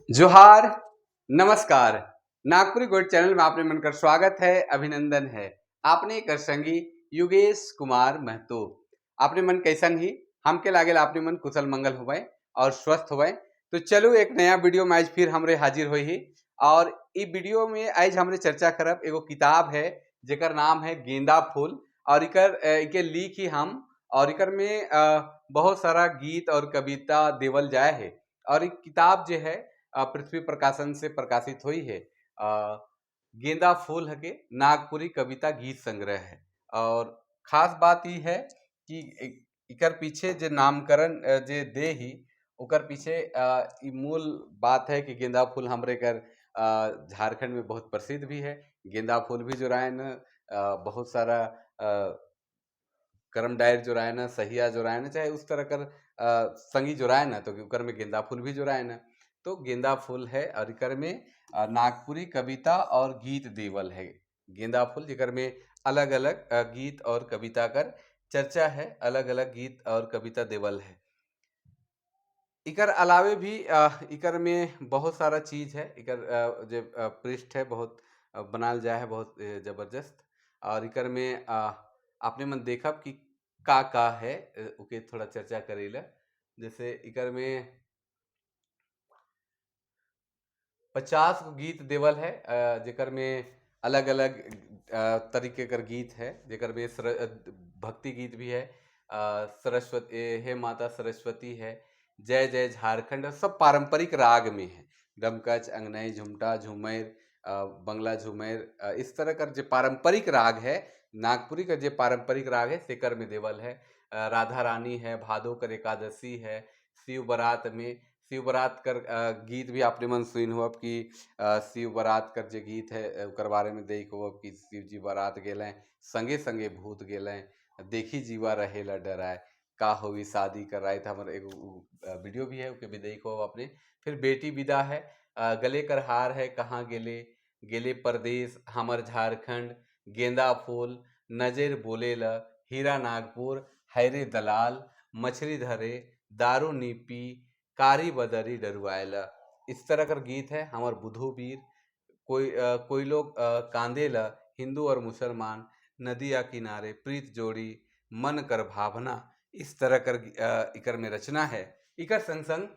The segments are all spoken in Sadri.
जोहार, नमस्कार। नागपुरी गोल्ड चैनल में आपने मन कर स्वागत है, अभिनंदन है। आपने कर संगी युगेश कुमार महतो। आपने मन कैसन ही हमके लागेल आपने मन कुशल मंगल होवे और स्वस्थ होवे। तो चलो एक नया वीडियो में आज फिर हमरे हाजिर हुई ही और ई वीडियो में आज हमरे चर्चा करब एगो किताब है जेकर नाम है गेंदा फूल और इकर इके लिख ही हम और इकर में बहुत सारा गीत और कविता देवल जाए है और एक किताब जो है पृथ्वी प्रकाशन से प्रकाशित हुई है। गेंदा फूल हके नागपुरी कविता गीत संग्रह है और खास बात ये है कि इकर पीछे जे नामकरण जे दे ही ओकर पीछे ई मूल बात है कि गेंदा फूल हमरे कर झारखंड में बहुत प्रसिद्ध भी है। गेंदा फूल भी जो रायन बहुत सारा करम डायर जो रायन, सहिया जो रायन, चाहे उस तरह कर संगी जो रायन, तो ओकर में गेंदा फूल भी जो रायन। तो गेंदा फूल है और इकर में नागपुरी कविता और गीत देवल है। गेंदा फूल जिकर में अलग अलग गीत और कविता कर चर्चा है, अलग अलग गीत और कविता देवल है। इकर अलावे भी इकर में बहुत सारा चीज है। इकर जे पृष्ठ है बहुत बनाल जाए है बहुत जबरदस्त और इकर में आपने मन देखब कि का का है, ओके थोड़ा चर्चा करेला। जैसे इकर में 50 गीत देवल है, जेकर में अलग अलग तरीके कर गीत है, जेकर में भक्ति गीत भी है, सरस्वती हे माता सरस्वती है, जय जय झारखंड, सब पारंपरिक राग में है। डमकच, अंगनई, झुमटा, झूमेर, बंगला झूमेर, इस तरह का जो पारंपरिक राग है, नागपुरी का जो पारंपरिक राग है सेकर में देवल है। राधा रानी है, भादो कर एकादशी है, शिव बारात में शिव बारात कर गीत भी आपने मन सुन हो कि शिव बारात कर जो गीत है ओकर बारे में देख हो कि शिव जी बारात गेलें, संगे संगे भूत गेलें, देखी जीवा रहेला डराए, का होई शादी कराए था। हमारे एगो वीडियो भी है ओके भी देखो आपने। फिर बेटी विदा है, गले कर हार है, कहाँ गेले गेले परदेश, हमर झारखंड, गेंदा फूल, नजर बोलेला, हीरा नागपुर, हैरे दलाल, मछली धरे, दारू नीपी, कारी बदरी डरुआएला, इस तरह का गीत है। हमर बुधू वीर, कोई लोग कांदेला, हिंदू और मुसलमान, नदिया किनारे, प्रीत जोड़ी, मन कर भावना, इस तरह कर इकर में रचना है। इकर संग संग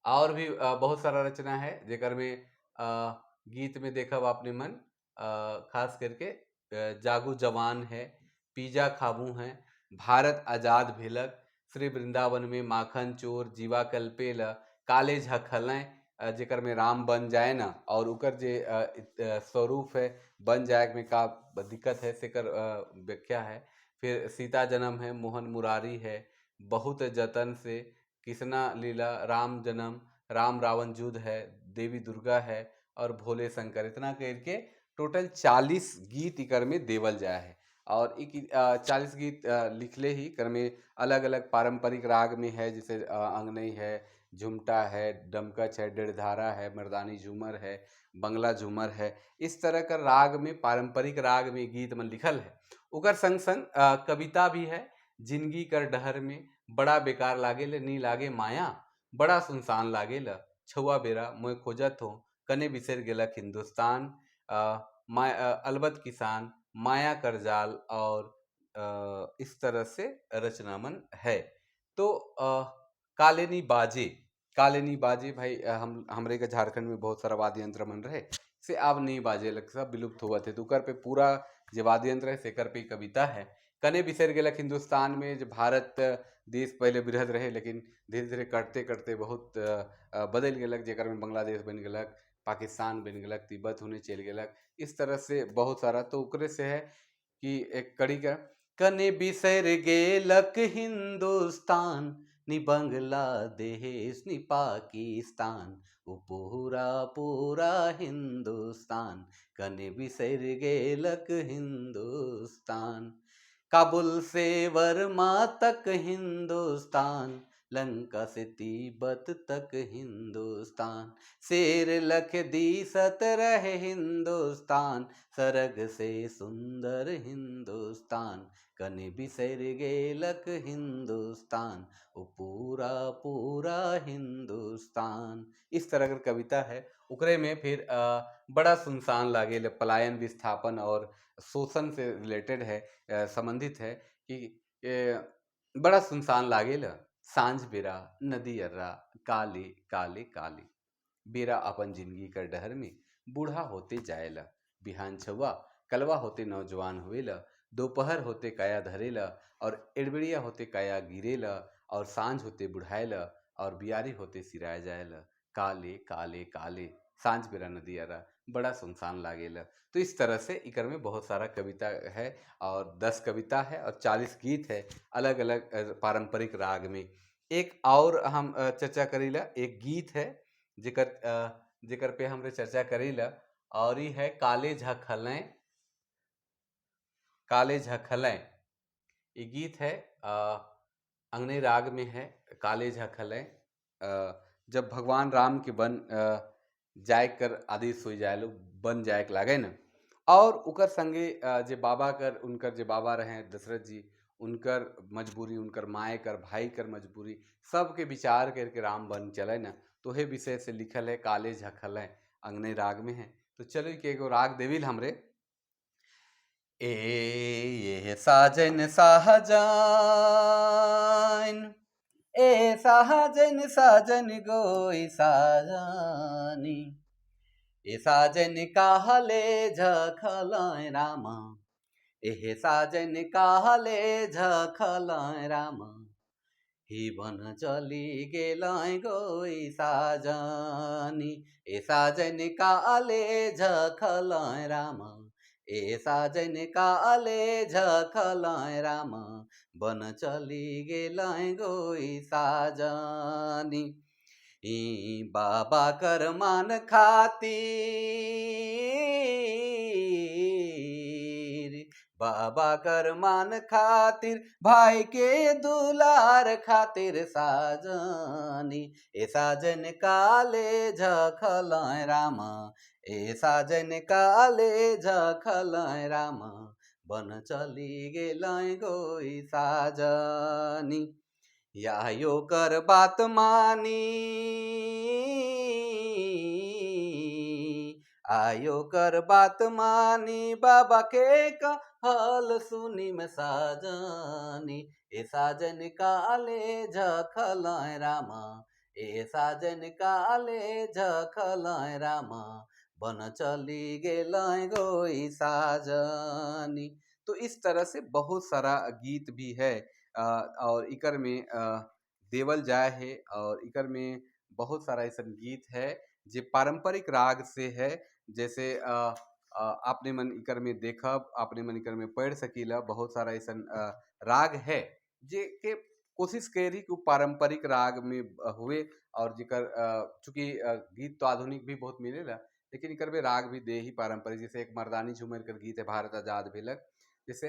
और भी बहुत सारा रचना है जेकर में गीत में देखब आपने मन खास करके जागू जवान है, पिज्जा खाबू है, भारत आज़ाद भेलक, श्री वृंदावन में माखन चोर, जीवा कल्पेला, काले झखलें, जेकर में राम बन जाए ना और उकर जे स्वरूप है बन जाए में का दिक्कत है सेकर व्याख्या है। फिर सीता जन्म है, मोहन मुरारी है, बहुत जतन से, कृष्णा लीला, राम जन्म, राम रावण युद्ध है, देवी दुर्गा है और भोले शंकर। इतना करके टोटल 40 गीत इकर में देवल जाए है और एक 40 गीत लिखले ही कर में अलग अलग पारंपरिक राग में है, जैसे अंगनई है, झुमटा है, डमकच है, डेढ़धारा है, मर्दानी झूमर है, बंगला झूमर है, इस तरह का राग में पारंपरिक राग में गीत मन लिखल है। उकर संग संग कविता भी है। जिंदगी कर डहर में बड़ा बेकार लागे नी लागे माया, बड़ा सुनसान लागे ल, छुआ बेरा मोय खोजत हो, कने बिसर गेलक हिंदुस्तान, अलबत किसान, माया कर जाल और इस तरह से रचना मन है। तो कालेनी बाजे, कालेनी बाजे भाई, हम हमरे के झारखंड में बहुत सारा वाद्य यंत्र मन रहे से अब नहीं बाजे लग, सब विलुप्त हुआ थे। तो उकर पे पूरा जो वाद्य यंत्र है सेकर पे कविता है। कने बिसर गेलक हिंदुस्तान में जो भारत देश पहले बृहद रहे लेकिन धीरे धीरे कटते कटते बहुत बदल गेलक, जेकर में बांग्लादेश बन गेलक, पाकिस्तान बन गेलक, तिब्बत होने चल गेलक, इस तरह से बहुत सारा। तो ओकरे से है कि एक कड़ी का कने बिसर गेलक हिंदुस्तान, नी बांग्लादेश नी पाकिस्तान, वो पूरा पूरा हिंदुस्तान, कने बिसर गेलक हिंदुस्तान, काबुल से वर्मा तक हिंदुस्तान, लंका से तिब्बत तक हिंदुस्तान, शेर लख दीसत रहे हिंदुस्तान, सरग से सुंदर हिंदुस्तान, कने बिसरि गेलक हिंदुस्तान, ओ पूरा पूरा हिंदुस्तान। इस तरह कर कविता है। ओकरे में फिर बड़ा सुनसान लागेल, पलायन, विस्थापन और शोषण से रिलेटेड है, संबंधित है कि बड़ा सुनसान लागेल, साँझ बेरा नदी अर्रा काले काले काले, बेरा अपन जिंदगी कर डहर में बूढ़ा होते जाएला, बिहान छुआ कलवा होते नौजवान हुएला, दोपहर होते काया धरेला और एड़बेड़िया होते काया गिरेला और साँझ होते बुढ़ाएला और बियारी होते सिराए जाएला, काले काले काले, साँझ बेरा नदी अर्रा बड़ा सुनसान लागेला। तो इस तरह से इकर में बहुत सारा कविता है और 10 कविता है और 40 गीत है, अलग-अलग पारंपरिक राग में। एक और हम चर्चा करीला, एक गीत है जेकर पे हमरे चर्चा करीला और ई है काले झखलें, काले झखलें। ये गीत है अंगने राग में है, काले झखलें। जब भगवान राम के वन जाए कर आदेश हो जाए, लोग बन जाए के लागे न, और उकर संगे जे बाबा कर, उनकर जे बाबा रहे दशरथ जी, उनकर मजबूरी, उनकर माए कर, भाई कर मजबूरी, सबके विचार करके राम वन चले न, तो हे विषय से लिखल है काले झखलें, अंगने राग में है। तो चलो के एगो राग देविल हमरे। ए ये साजन साहजान, ए साजन साजन गोई साजनी, ए साजन काहले झखलाय रामा, एहे साजन काहले झखलाय रामा, ही बन चली गेलाय गोई साजनी, ए साजन काले झखलाय रामा, ए साजन काले झखलाय रामा, बन चली गेलाय गोई साजनी। ई बाबा कर मान खातिर, बाबा कर मान खातिर, भाई के दुलार खातिर साजनी, ए साजन काले झखलाय रामा, ए साजन काले झखलाय रामा, बन चली गेलाय गोई साजनी। यायो कर बात मानी, आयो कर बात मानी, बाबा के कहल सुनी में साजनी, ए साजन काले झखलाय रामा, ए साजन काले झखलाय रामा, बन चली गेलाय गोई साजनी। तो इस तरह से बहुत सारा गीत भी है और इकर में देवल जाए है और इकर में बहुत सारा ऐसा गीत है जे पारंपरिक राग से है। जैसे आपने मन इकर में देखब, आपने मन इकर में पढ़ सकीला, बहुत सारा ऐसा राग है जे के कोशिश करी कि पारंपरिक राग में हुए और जिकर चूँकि गीत तो आधुनिक भी बहुत मिलेला, लेकिन इकर में राग भी दे ही पारंपरिक। जैसे एक मर्दानी झूमर कर गीत है भारत आजाद भेलक, जैसे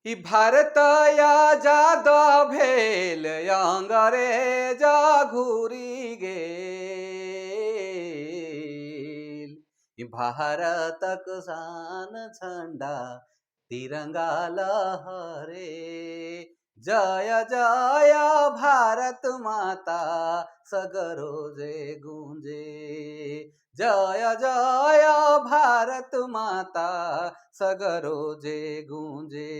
कि भारत आजाद भेल अंग्रेज घूरी गेल, भारतक शान झंडा तिरंगा लहरे, जय जय भारत माता सगरो जे गूंजे, जय जय भारत माता सगरो जे गूंजे।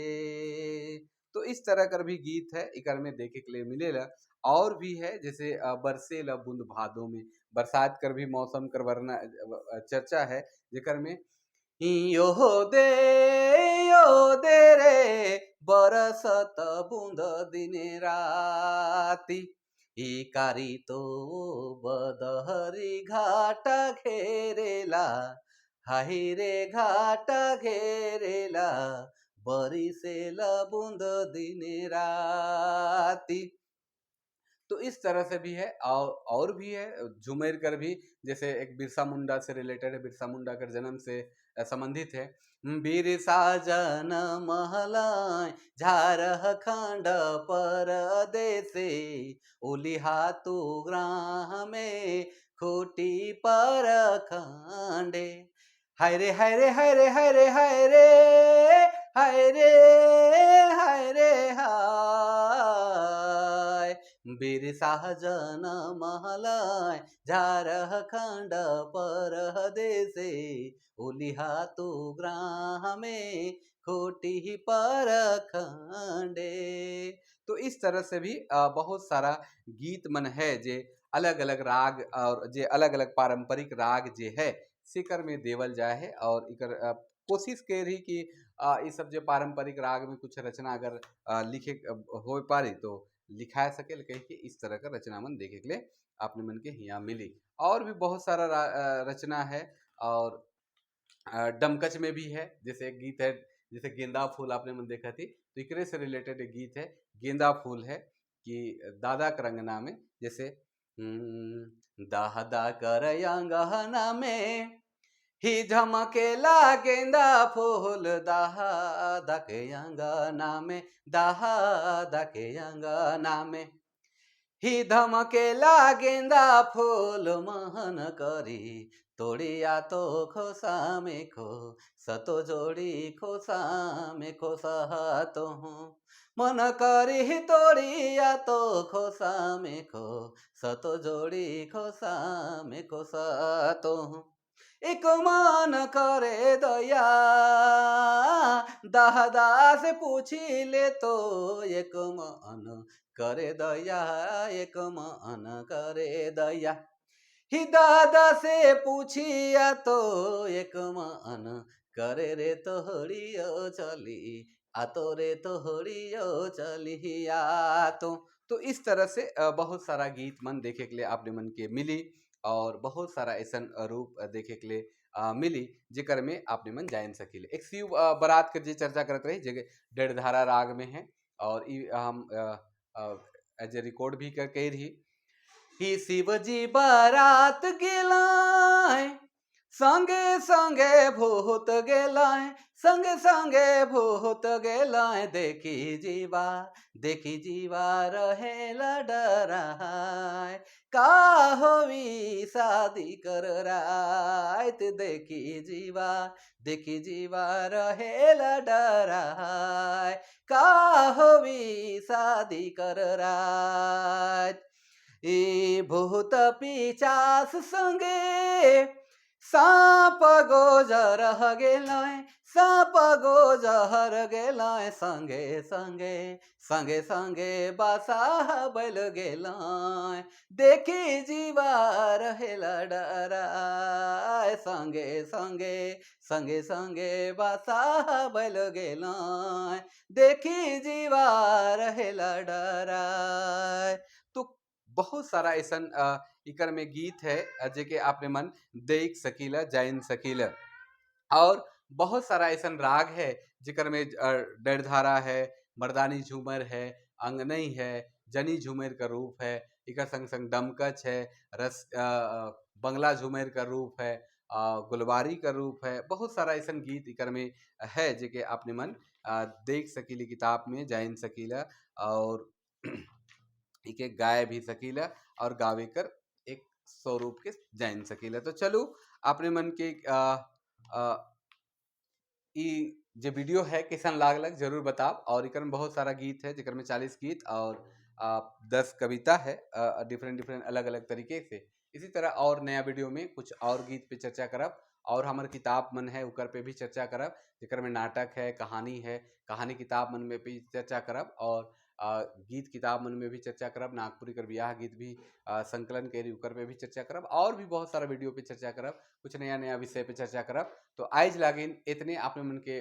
तो इस तरह कर भी गीत है इकर में देखे के लिए मिलेला। और भी है जैसे बरसेला बूंद भादों में, बरसात कर भी मौसम कर वर्णन चर्चा है जेकर में यो दे यो दे रे बरसत बूंद दिन राती, ई कारी तो बदहरी घाटा घेरेला, हाय रे घाटा घेरेला, बरिसेला बूंद दिन राती। तो इस तरह से भी है और भी है झुमेर कर भी, जैसे एक बिरसा मुंडा से रिलेटेड है, बिरसा मुंडा कर जन्म से संबंधित है। बिरसा जनम हलाय झारखंड परदेसे, उलिहातू ग्रामे खूटी पर खंडे, हाय रे हाय रे हाय रे हाय रे हाय रे हाय रे, हाय रे हाय। बिरसा जनमलय झारखंड परदेसे, उलिहातू ग्रामे खूंटी परखंडे। तो इस तरह से भी बहुत सारा गीत मन है जे अलग अलग राग और जे अलग अलग पारंपरिक राग जे है सेकर में देवल जाए है। और इकर कोशिश के रही कि ई सब जो पारंपरिक राग में कुछ रचना अगर लिखे हो पारी तो लिखा सके, कही कि इस तरह का रचना मन देखे के लिए आपने मन के हिया मिली। और भी बहुत सारा रचना है और डमकच में भी है, जैसे एक गीत है जैसे गेंदा फूल आपने मन देखा थी, तो इकरे से रिलेटेड एक गीत है गेंदा फूल है कि दादा करंगना में, जैसे दादा कर अंगना में ही झमकेला गेंदा फूल, दादा के अंगना में, दादा के अंगना में ही धमकेला गेंदा फूल, महन करी तोड़िया तो खोसा में खो सतो जोड़ी खोसा में खोसा तो हूँ, मन करी तोड़िया तो खोसा में खो सतो जोड़ी खोसा में खोसा तो हूँ, एक मन करे दया दादा से पूछी ले तो, एक मन करे दया, एक मन करे दया ही दादा से पूछिया तो, एक मन करे रे तोहरियो चली आ तो रे तोहरियो चलिया तो। तो इस तरह से बहुत सारा गीत मन देखे के लिए आपने मन के मिली और बहुत सारा ऐसा रूप देखे के लिए मिली जेकर में आपने मन जान सकीले। एक शिव बारात के जे चर्चा करत रही जे डेढ़धारा राग में है और ई हम एज ए रिकॉर्ड भी कर रही ही शिव जी बारात गेलाय संगे संगे भूत गेलाय, संगे संगे भूत गेलाय, देखी जीवा देखी जीवा रहेला डराय, का होवी शादी कर रात, देखी जीवा देखी जीवा रहेला डराय, का होवी शादी कर रात। ई भूत पिचास संगे साँप गोजर गेलाय, साँप गोजर गेलाय, संगे संगे संगे संगे बासाह बैल गेलाय, देखी जीवा रहेला डराय, संगे संगे संगे संगे बासाह बैल गेलाय, देखी जीवा रहेला डराय। तो बहुत सारा ऐसा इकर में गीत है जेके आपने मन देख सकीला जान सकीला। और बहुत सारा ऐसा राग है जेकर में डेढ़धारा है, मर्दानी झूमर है, अंगनई है, जनी झूमर का रूप है, इकर संग संग डमकच है, रस बंगला झूमर का रूप है, गुलवारी का रूप है। बहुत सारा ऐसा गीत इकर में है जेके आपने मन देख सकीली किताब में जान सकीला और इके गाय भी सकीला और गावे कर एक स्वरूप के जान सकीला। तो चलो अपने मन के ई जे वीडियो है कैसन लागलक जरूर बताओ। और इकर में बहुत सारा गीत है जेकर में 40 गीत और 10 कविता है डिफरेंट डिफरेंट अलग अलग तरीके से। इसी तरह और नया वीडियो में कुछ और गीत पे चर्चा करब और हमार किताब मन है उकर पे भी चर्चा करब जेकर में नाटक है, कहानी है, कहानी किताब मन में भी चर्चा करब और गीत किताब मन में भी चर्चा करब, नागपुरी कर ब्याह गीत भी संकलन करी उकर पे भी चर्चा करब और भी बहुत सारा वीडियो पे चर्चा करब, कुछ नया नया विषय पे चर्चा करब। तो आज लागिन इतने आपने मन के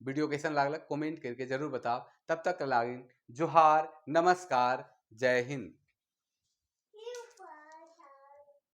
वीडियो कैसन लागलक कमेंट करके जरूर बताओ। तब तक लागिन जोहार, नमस्कार, जय हिंद।